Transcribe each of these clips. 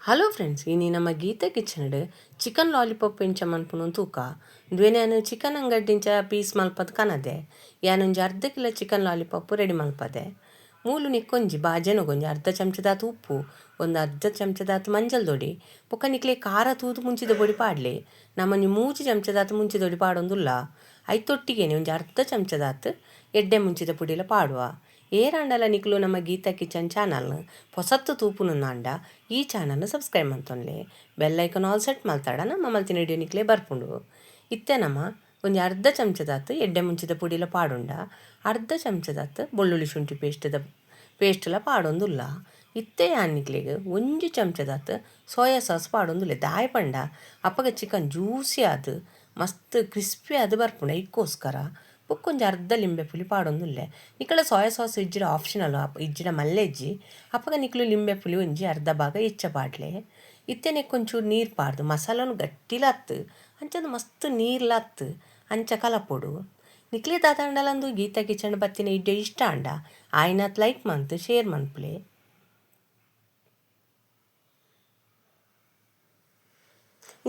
Hello friends, ಇನಿ ನಮ್ಮ Gita kitchen chicken lollipop ಎಂಚ ಮನ್ಪುನು ತೂಕ. ದ್ವೇನ್ಯಾನು ಚಿಕನ್ ಅಂಗಡಿಂಚ ಪೀಸ್ ಮಲ್ಪದ್ ಕನದೆ. ಯಾನೊಂಜಿ ಅರ್ಧ ಕಿಲೋ ಚಿಕನ್ ಲಾಲಿಪಾಪ್ ರೆಡಿ ಮಲ್ಪದೆ. ಮೂಲು ನಿಕ್ಕೊಂಜಿ ಬಾಜನಗೊಂಜಿ ಅರ್ಧ ಚಮಚದಾತ್ ಉಪ್ಪು, ಒಂದು ಅರ್ಧ ಚಮಚದಾತ್ ಮಂಜಲ್ ದೊಡಿ, ಬೊಕ್ಕ ನಿಕ್ಲೆ ಖಾರ ತೂದು ಮುಂಚಿದ ಪೊಡಿ ಪಾಡ್ಲೆ. ನಮ್ಮೊಂಜಿ ಮೂಜಿ ಚಮಚದಾತ್ ಮುಂಚಿದೊಡಿ ಪಾಡೊಂದುಲ್ಲ. ಐತೊಟ್ಟಿಗೆನೆ ಒಂಜಿ ಅರ್ಧ ಚಮಚದಾತ್ ಎಡ್ಡೆ ಮುಂಚಿದ ಪುಡಿಲ ಪಾಡುವ. ಏರಾಂಡಲ ನಿಕ್ಲು ನಮ್ಮ ಗೀತಾ ಕಿಚನ್ ಚಾನಲ್ ಪೊಸತ್ತು ತೂಪುನುಂದಾಂಡ ಈ ಚಾನಲ್ನ ಸಬ್ಸ್ಕ್ರೈಬ್ ಮಂತೊನ್ಲೆ. ಬೆಲ್ ಐಕನ್ ಆಲ್ ಸೆಟ್ ಮಲ್ತಾಡ ನಮ್ಮ ಮಲ್ತಿನ ವಿಡಿಯೋ ನಿಕ್ಲೆ ಬರ್ಪುಂಡು. ಇತ್ತೆ ನಮ್ಮ ಒಂಜಿ ಅರ್ಧ ಚಮಚದಾತ್ ಎಡ್ಡೆ ಮುಂಚಿದ ಪುಡಿಲ ಪಾಡುಂಡ, ಅರ್ಧ ಚಮಚದಾತ್ ಬೆಳ್ಳುಳ್ಳಿ ಶುಂಠಿ ಪೇಸ್ಟ್ದ ಪೇಸ್ಟ್ಲ ಪಾಡೊಂದುಲ್ಲ. ಇತ್ತೆ ಯಾನ್ ನಿಕ್ಲೆಗ್ ಒಂಜಿ ಚಮಚದಾತ್ ಸೋಯಾ ಸಾಸ್ ಪಾಡೊಂದುಲ್ಲೆ. ದಾಯೆ ಪಂಡ ಅಪಗ ಚಿಕನ್ ಜ್ಯೂಸಿ ಆದ್ ಮಸ್ತ್ ಕ್ರಿಸ್ಪಿ ಆದ್ ಬರ್ಪುಂಡು, ಐಕ್ಕೋಸ್ಕರ. ಬೊಕ್ಕೊಂಜಿ ಅರ್ಧ ಲಿಂಬೆ ಪುಲಿ ಪಾಡೊಂದುಲ್ಲೆ. ನಿಕಲ ಸೋಯಾ ಸಾಸ್ ಇಜ್ಜಿಡ ಆಪ್ಷನಲ್, ಇಜ್ಜಿಡ ಮಲ್ಲೆಜ್ಜಿ. ಅಪಗ ನಿಕ್ಲು ಲಿಂಬೆ ಪುಲಿ ಒಂಜಿ ಅರ್ಧ ಭಾಗ ಎಚ್ಚ ಪಾಡ್ಲೆ. ಇತ್ತೆನೆ ಒಂಚೂರು ನೀರು ಪಾಡ್ದು ಮಸಾಲನು ಗಟ್ಟಿಲತ್ತು ಅಂಚದ ಮಸ್ತ್ ನೀರ್ಲತ್ತು ಅಂಚ ಕಲಪೊಡು. ನಿಕ್ಲೆ ದಾದಾಂಡಲಂದು ಗೀತಾ ಕಿಚನ್ ಬತ್ತಿನ ಇಡ್ಡೆ ಇಷ್ಟ ಅಂಡ ಆಯ್ನಾತ್ ಲೈಕ್ ಮಂತ್ ಶೇರ್ ಮನ್ಪುಲೆ.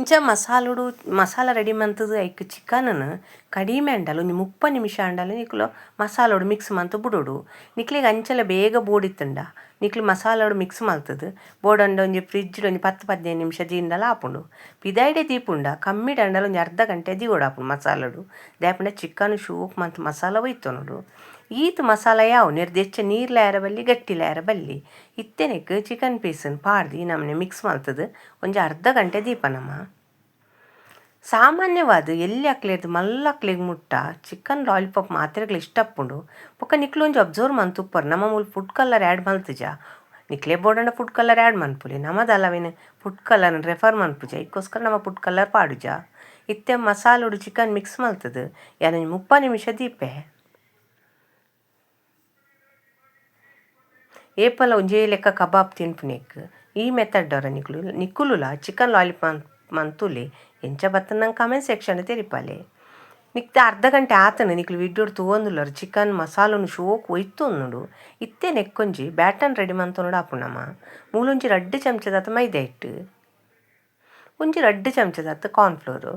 ಇಂಚ ಮಸಾಲುಡು ಮಸಾಲ ರೆಡಿ ಮಂತದು ಐಕ್ ಚಿಕನ್‌ನು ಕಡಿಮೆ ಅಂಡಲ ಒಂಜಿ 30 ನಿಮಿಷ ಅಂಡಲ ನಿಕ್ಲು ಮಸಾಲೋಡು ಮಿಕ್ಸ್ ಮಂತು ಬುಡೋಡು. ನಿಕ್ಲೆಗ್ ಅಂಚಲ ಬೇಗ ಬೋಡಿತ್ತುಂಡ ನಿಕ್ಲು ಮಸಾಲೋಡು ಮಿಕ್ಸ್ ಮಲ್ತದು ಬೋಡಂಡ ಒಂಜಿ ಫ್ರಿಜ್ ಒಂಜಿ 10-15 ನಿಮಿಷ ದೀಂಡಲ ಆಪುಂಡು. ಪಿದಾಯ್ಡೆ ದೀಪುಂಡ ಕಮ್ಮಿಡ್ ಅಂಡಲ ಒಂಜಿ ಅರ್ಧ ಗಂಟೆ ದೀವೊಡು ಮಸಾಲೋಡು. ದಾಯೆಪಂಡ ಚಿಕನ್ ಶೋಕ್ ಮಂತ್ ಮಸಾಲ ಒಯ್ತೊನೊಡು. ಈತ್ ಮಸಾಲ ಯಾವು ನೆರ್ದ್ ಎಚ್ಚ ನೀರ್ಲ ಯಾರ ಬಲ್ಲಿ ಗಟ್ಟಿಲ ಯಾರ ಬಲ್ಲಿ. ಇತ್ತೆನೆಕ್ ಚಿಕನ್ ಪೀಸನ್ ಪಾಡ್ದು ಈ ನಮನೆ ಮಿಕ್ಸ್ ಮಲ್ತದು ಒಂಜಿ ಅರ್ಧ ಗಂಟೆ ದೀಪ ನಮ. ಸಾಮಾನ್ಯವಾದ ಎಲ್ಲಿ ಅಕ್ಲೇರ್ದು ಮಲ್ಲ ಅಕ್ಲೆಗ್ ಮುಟ್ಟ ಚಿಕನ್ ಲಾಲಿಪಾಪ್ ಮಾತ್ರೆಗಳು ಇಷ್ಟಪ್ಪುಂಡು. ಬೊಕ್ಕ ನಿಕ್ಲು ಒಂಜಿ ಅಬ್ಸರ್ವ್ ಮಂತುಪ್ಪರ್ ನಮ್ಮ ಮೂಲು ಫುಡ್ ಕಲರ್ ಆ್ಯಡ್ ಮಲ್ತುಜ. ನಿಕ್ಲೆ ಬೋಡಂಡ ಫುಡ್ ಕಲರ್ ಆ್ಯಡ್ ಮನ್ಪುಲೆ. ನಮದಲವಿನ ಫುಡ್ ಕಲರ್ ರೆಫರ್ ಮನ್ಪುಜ, ಐಕ್ಕೋಸ್ಕರ ನಮ್ಮ ಫುಡ್ ಕಲರ್ ಪಾಡುಜ. ಇತ್ತೆ ಮಸಾಲೋಡು ಚಿಕನ್ ಮಿಕ್ಸ್ ಮಲ್ತದು ಯಾನೊಂಜಿ 30 ನಿಮಿಷ ದೀಪೆ. ಏಪಲ ಒಂಜೇ ಲೆಕ್ಕ ಕಬಾಬ್ ತಿನ್ಪುನೆಕ್ ಈ ಮೆಥಡ್ ಅವರ ನಿಕ್ಲು ನಿಕ್ಕುಲುಲ ಚಿಕನ್ ಲಾಲಿಪಾಪ್ ಮಂತುಲೆ ಎಂಚ ಬತ್ತನ ನಂಗೆ ಕಮೆಂಟ್ ಸೆಕ್ಷನ್ ತೆರಿಪಾಲೆ. ನಿಕ್ತ ಅರ್ಧ ಗಂಟೆ ಆತನ ನಿಕ್ಲು ವಿಡ್ಡೋಡು ತೂವೊಂದುಲ್ಲರು ಚಿಕನ್ ಮಸಾಲನು ಶೋಕ್ ಒಯ್ತೊಂದುಂಡು. ಇತ್ತೆ ನೆಕ್ಕೊಂಜಿ ಬ್ಯಾಟನ್ ರೆಡಿ ಮಂತೊನುಡು ಆಪುಂಡಮ್ಮ. ಮೂಲೊಂಜಿ 2 ಚಮಚದಾತ್ ಮೈದಾ ಹಿಟ್ಟು, ಒಂಜಿ 2 ಚಮಚದಾತ್ ಕಾರ್ನ್ಫ್ಲೋರು,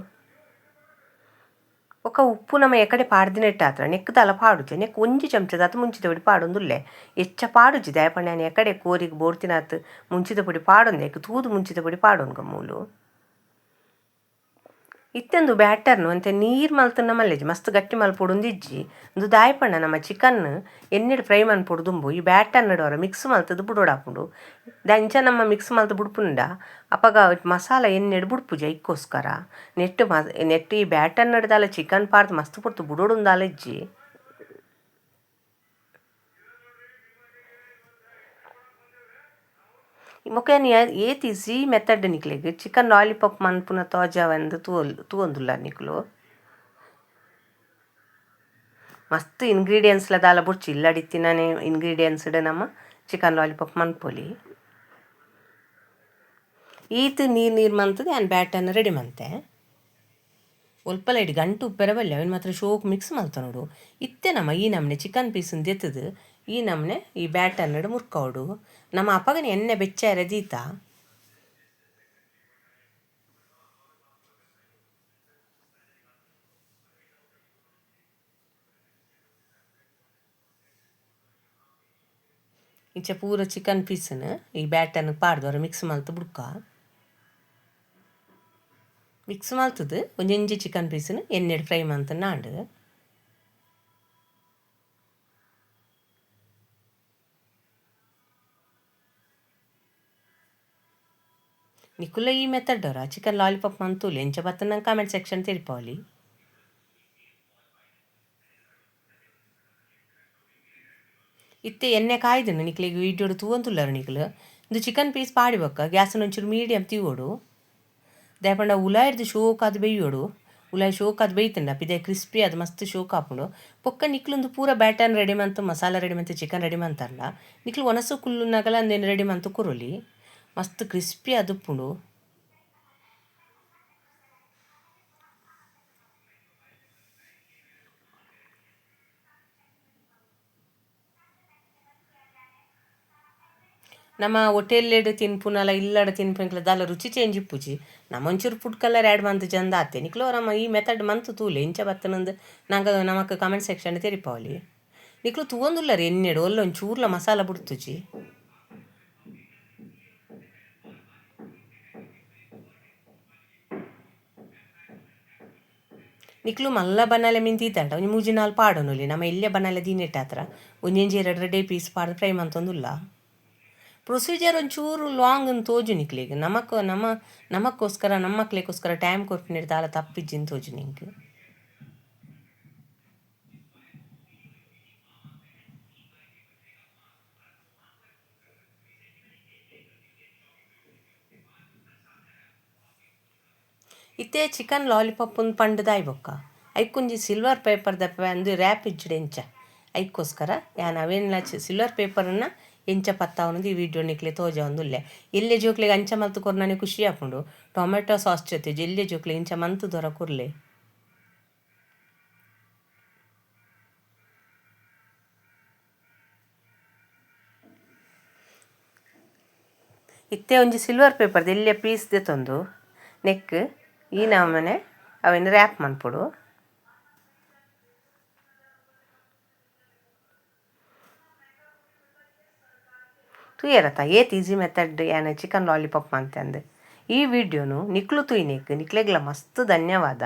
ಬೊಕ್ಕ ಉಪ್ಪು ನಮ ಎಕಡೆ ಪಾಡ್ದಿನೆಟ್ಟಾತ್ರ ನೆಕ್ಕ್ ದಾಲ ಪಾಡುಜಿ. ನೆಕ್ ಒಂಜಿ ಚಮಚದಾತ್ ಮುಂಚಿದ ಪೊಡಿ ಪಾಡೊಂದುಲ್ಲೆ. ಎಚ್ಚ ಪಾಡುಜಿ ದಾಯೆ ಪಂಡ ಯಾನ್ ಎಕಡೆ ಕೋರಿಗ್ ಬೋಡ್ತಿನಾತ್ ಮುಂಚಿದ ಪೊಡಿ ಪಾಡೊಂದೆ ಐಕ್ ತೂದು ಮುಂಚಿದ ಪೊಡಿ ಪಾಡೊನ್ಗ ಮೂಲು. ಇತ್ತೆಂದು ಬ್ಯಾಟರ್ನು ಅಂತೆ ನೀರು ಮಲ್ತುನ ಮಲ್ಲೆಜಿ ಮಸ್ತ್ ಗಟ್ಟಿ ಮಲ್ಪೊಡುಂದು ಇಜ್ಜಿ. ಉಂದು ದಾಯೆ ಪಂಡ ನಮ್ಮ ಚಿಕನ್ ಎಣ್ಣೆಡ್ ಫ್ರೈ ಮನ್ಪೊಡು ದುಂಬು ಈ ಬ್ಯಾಟರ್ ನಡುವರ ಮಿಕ್ಸ್ ಮಲ್ತದು ಬುಡೊಡಾಪುಂಡು. ದಂಚ ನಮ್ಮ ಮಿಕ್ಸ್ ಮಲ್ತು ಬುಡ್ಪುಂಡ ಅಪಗ ಮಸಾಲ ಎಣ್ಣೆಡ್ ಬುಡ್ಪುಜಿ ಐಕ್ಕೋಸ್ಕರ. ನೆಟ್ ನೆಟ್ ಈ ಬ್ಯಾಟರ್ ನಡ್ದಾಲ ಚಿಕನ್ ಪಾಡ್ದು ಮಸ್ತ್ ಪೊರ್ತು ಬುಡೊಡುಂದಾಲ ಇಜ್ಜಿ. ಮೊಕೇನ್ ಏತ್ ಈಸಿ ಮೆಥಡ್ ನಿಕ್ಲೆಗ್ ಚಿಕನ್ ಲಾಲಿಪಾಪ್ ಮನ್ಪುನ ತೋಜಾವಂದು ತೂವೊಂದುಲ್ಲ ನಿಕ್ಲು. ಮಸ್ತ್ ಇಂಗ್ರೀಡಿಯೆಂಟ್ಸ್ಲ ದಾಲ ಬೊಡ್ಚಿ ಇಲ್ಲಡಿತ್ತಿನನೆ ಇಂಗ್ರೀಡಿಯೆಂಟ್ಸ್ ನಮ್ಮ ಚಿಕನ್ ಲಾಲಿಪಾಪ್ ಮನ್ಪೊಲಿ. ಈತ್ ನೀರು ನೀರು ಮಂತದು ಯಾನ್ ಬ್ಯಾಟನ್ ರೆಡಿ ಮಂತೆ. ಒಲ್ಪಲ ಇಡಿ ಗಂಟು ಉಪ್ಪೆರ ಬಲ್ಲಿ ಅವೆನ್ ಮಾತ್ರ ಶೋಕ್ ಮಿಕ್ಸ್ ಮಲ್ತೊನೊಡು. ಇತ್ತೆ ನಮ್ಮ ಈ ನಮನೆ ಚಿಕನ್ ಪೀಸನ್ ದೆತ್ತದು ಈ ನಮನೆ ಈ ಬ್ಯಾಟರ್ನಡು ಮುರ್ಕವೊಡು. ನಮ್ಮ ಅಪಗನೆ ಎಣ್ಣೆ ಬೆಚ್ಚಾರೆ ದೀತ. ಇಂಚ ಪೂರ ಚಿಕನ್ ಪೀಸನ್ ಈ ಬ್ಯಾಟನ್ ಪಾಡ್ದು ಮಿಕ್ಸ್ ಮಲ್ತು ಬುಡ್ಕ. ಮಿಕ್ಸ್ ಮಲ್ತದು ಒಂಜೊಂಜಿ ಚಿಕನ್ ಪೀಸನ್ ಎಣ್ಣೆಡ್ ಫ್ರೈ ಮಂತುಂಡ. ನಿಕುಲ ಈ ಮೆಥಡ್ ಅವರ ಚಿಕನ್ ಲಾಲಿಪಾಪ್ ಮಂತುಲೆ ಎಂಚ ಬತ್ತುಂಡು ನಂಗೆ ಕಾಮೆಂಟ್ ಸೆಕ್ಷನ್ ತೆರಿಪಾವೊಲಿ. ಇತ್ತೆ ಎಣ್ಣೆ ಕಾಯ್ದುಂಡು ನಿಕ್ಲೆಗ್ ವೀಡಿಯೋಡು ತೂವೊಂದುಲ್ಲರು ನಿಕ್ಲು. ಇಂದು ಚಿಕನ್ ಪೀಸ್ ಪಾಡಿ ಬೊಕ್ಕ ಗ್ಯಾಸ್ ಒಂಚೂರು ಮೀಡಿಯಂ ತೀವೊಡು. ದಾಯೆ ಪಂಡ ಉಲಾಯಿರ್ದ್ ಶೋಕಾದ್ ಬೇಯೋಡು. ಉಲಾಯಿ ಶೋಕಾದ್ ಬೇಯ್ತುಂಡ ಪಿದಯಿ ಕ್ರಿಸ್ಪಿ ಆದ್ ಮಸ್ತ್ ಶೋಕ್ ಆಪುಂಡು. ಬೊಕ್ಕ ನಿಕ್ಲುಂದು ಪೂರ ಬ್ಯಾಟನ್ ರೆಡಿ ಮಂತು ಮಸಾಲ ರೆಡಿ ಮಂತು ಚಿಕನ್ ರೆಡಿ ಮಂತರ್ಂಡ ನಿಕ್ಲು ಒಣಸು ಕುಲ್ಲುನಗಲ ಅಂದೆನ್ ರೆಡಿ ಮಂತು ಕೊರೊಲಿ. ಮಸ್ತ್ ಕ್ರಿಸ್ಪಿ ಆದ್ ಉಪ್ಪುಂಡು. ನಮ್ಮ ಹೋಟೆಲ್ಲೆಡ್ ತಿನ್ಪುನಲ ಇಲ್ಲಡ್ ತಿನ್ಪುನಲ ದಾಲ ರುಚಿ ಚೇಂಜ್ ಇಪ್ಪುಜಿ. ನಮ್ಮ ಒಂಚೂರು ಫುಡ್ ಕಲರ್ ಆ್ಯಡ್ ಮಂತ್ ಜಂದ ಆತೆ. ನಿಕ್ಲು ನಮ್ಮ ಈ ಮೆಥಡ್ ಮಂತ್ ತೂಲೆ ಇಂಚ ಬತ್ತನಂದು ನಂಗೆ ನಮಕ್ ಕಮೆಂಟ್ ಸೆಕ್ಷನ್ ತೆರಿಪಾವಲಿ. ನಿಕ್ಲು ತೂವೊಂದುಲ್ಲರ್ ಎಣ್ಣೆಡ್ ಒಲ್ಲ ಒಂಚೂರ್ಲ ಮಸಾಲ ಬುಡ್ತುಜಿ. ನಿಕ್ಲು ಮಲ್ಲ ಬನಾಲೆ ಮಿನ್ ದೀದಾಂಡ ಒಂಜಿ ಮೂಜಿ ನಾಲ್ ಪಾಡೊನೊಲಿ. ನಮ್ಮ ಎಲ್ಯ ಬನಾಲೆ ದೀನೆಟ್ಟಾತ್ರ ಒಂಜೊಂಜಿ ಎರಡು ರೆಡ್ಡೆ ಪೀಸ್ ಪಾಡ್ದು ಫ್ರೈ ಮಂತೊಂದುಲ್ಲ. ಪ್ರೊಸೀಜರ್ ಒಂಚೂರು ಲಾಂಗ್ ಅಂದ್ ತೋಜು ನಿಕ್ಲೆಗ್. ನಮಕ್ ನಮ ನಮಕ್ಕೋಸ್ಕರ ನಮ್ಮ ಮಕ್ಲೆಗೋಸ್ಕರ ಟೈಮ್ ಕೊರ್ಪಿನೆಡ್ ದಾಲ ತಪ್ಪಿಜ್ಜಿಂದ್ ತೋಜು ನಿಂಕ್. ಇತ್ತೆ ಚಿಕನ್ ಲಾಲಿಪಾಪ್ ಉಂದು ಪಂಡ್ದಾಯ್ ಬೊಕ್ಕ ಐಕೊಂಜಿ ಸಿಲ್ವರ್ ಪೇಪರ್ ದಪ್ಪ ಅಂದು ರ್ಯಾಪ್ ಇಜ್ಜಿಡ ಎಂಚ ಐಕ್ಕೋಸ್ಕರ ಯಾನ್ ಅವೇನ್ಲ ಸಿಲ್ವರ್ ಪೇಪರ್ನ ಎಂಚ ಪತ್ತಾವೊಂದು ಈ ವಿಡಿಯೋ ನಿಕ್ಲೆ ತೋಜಾವೊಂದುಲ್ಲೆ. ಎಲ್ಯ ಜೋಕ್ಲೆಗ್ ಅಂಚ ಮಲ್ತ್ ಕೊರ್ನನೆ ಖುಷಿ ಆಪುಂಡು. ಟೊಮೆಟೊ ಸಾಸ್ ಜೊತೆ ಎಲ್ಯ ಜೋಕ್ಲೆಗ್ ಇಂಚ ಮಂತ್ ದೊರ ಕೊರ್ಲೆ. ಇತ್ತೆ ಒಂಜಿ ಸಿಲ್ವರ್ ಪೇಪರ್ ಎಲ್ಯ ಪೀಸ್ ದೆತೊಂದು ನೆಕ್ ಈ ನಮನೆ ಅವೆನ್ ರ್ಯಾಪ್ ಮನ್ಪೊಡು. ತೂಯರತ ಏತ್ ಈಸಿ ಮೆಥಡ್ ಯಾನ್ ಚಿಕನ್ ಲಾಲಿಪಾಪ್ ಮಂತೆ ಅಂದ್. ಈ ವಿಡಿಯೋನು ನಿಕ್ಲು ತೂಯಿನೆಕ್ ನಿಕ್ಲೆಗ್ಲ ಮಸ್ತ್ ಧನ್ಯವಾದ.